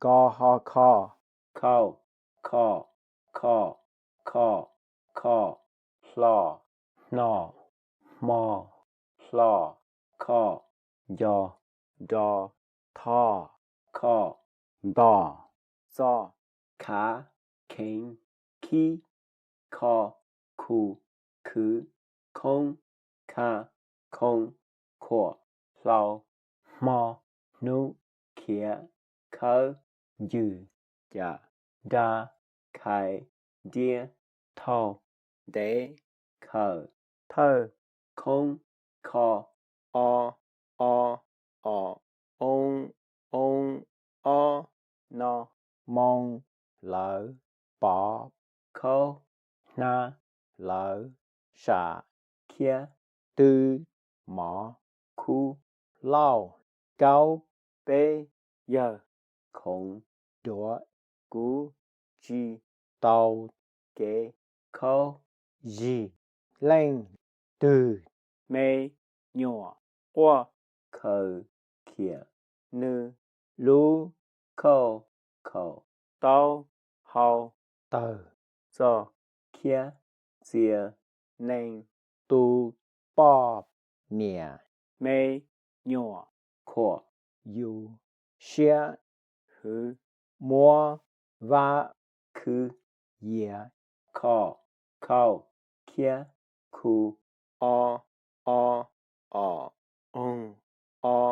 ko ho kho, khau, kho, kho, kho, kho, hlo, hno, hmo, hlo, kho, nco, nro, tho, kho, nto, txo, khav, kheev, khib, kho, khu, khwv, khoob, kha, khoo, khuam, hlau, hmo, hnub, khiav, khawb, ncwg, cam, nra, khais, nriab, thau, ntev, khawm, thawj, khoob, kho, o, o, om, oo, ob, no, moo, lawv, pov, khaub, hnab, lawv, sam, khiab, twb, mov, khub, lauj, kaub, peb, yawg, khoov, duav, kuv, tsi, tau, kev, khaub, zig, leej, twg, me, nyuam, quaj, khaws, khiam, nws, lub, khauj, khaum, taub, hau, tawg, txog, khiab, txia, nees, tu, poj, niam, me, nyuam, khuam, yus, siab, hwv, muab, vab, khwb, yias, kho, khauj, khiab, khu, o, o, om, oog, o,